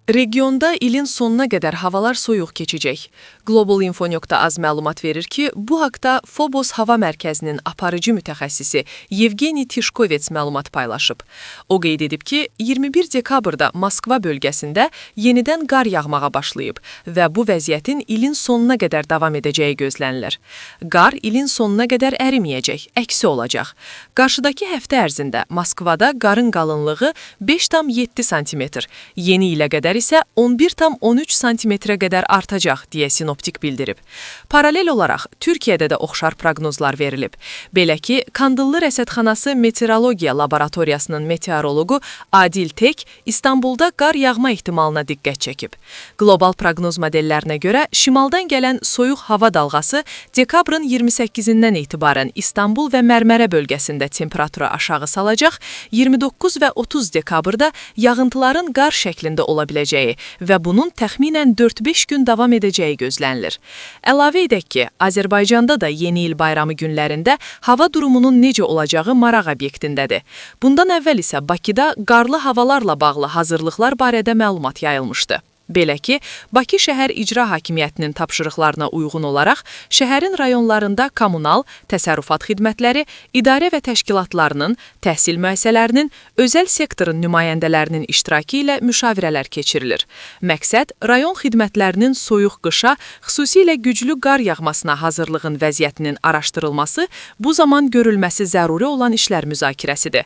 Regionda ilin sonuna qədər havalar soyuq keçəcək. Global Info.az məlumat verir ki, bu haqda Phobos Hava Mərkəzinin aparıcı mütəxəssisi Yevgeniy Tişkovets məlumat paylaşıb. O qeyd edib ki, 21 dekabrda Moskva bölgəsində yenidən qar yağmağa başlayıb və bu vəziyyətin ilin sonuna qədər davam edəcəyi gözlənilir. Qar ilin sonuna qədər əriməyəcək, əksi olacaq. Qarşıdakı həftə ərzində Moskvada qarın qalınlığı 5,7 sm, yeni ilə qədər isə 11,13 sm-ə qədər artacaq deyə sinoptik bildirib. Paralel olaraq Türkiyədə də oxşar proqnozlar verilib. Belə ki, Kandıllı Rəsədxanası Meteorologiya Laboratoriyasının meteoroloqu Adil Tek İstanbulda qar yağma ehtimalına diqqət çəkib. Qlobal proqnoz modellərinə görə şimaldan gələn soyuq hava dalğası dekabrın 28-dən etibarən İstanbul və Mərmərə bölgəsində temperaturu aşağı salacaq, 29 və 30 dekabrda yağıntıların qar şəklində ola biləcəyi və bunun təxminən 4-5 gün davam edəcəyi gözlənilir. Əlavə edək ki, Azərbaycanda da yeni il bayramı günlərində hava durumunun necə olacağı maraq obyektindədir. Bundan əvvəl isə Bakıda qarlı havalarla bağlı hazırlıqlar barədə məlumat yayılmışdı. Belə ki, Bakı şəhər icra hakimiyyətinin tapşırıqlarına uyğun olaraq şəhərin rayonlarında kommunal, təsərrüfat xidmətləri, idarə və təşkilatlarının, təhsil müəssisələrinin, özəl sektorun nümayəndələrinin iştirakı ilə müşavirələr keçirilir. Məqsəd rayon xidmətlərinin soyuq qışa, xüsusilə güclü qar yağmasına hazırlığın vəziyyətinin araşdırılması, bu zaman görülməsi zəruri olan işlər müzakirəsidir.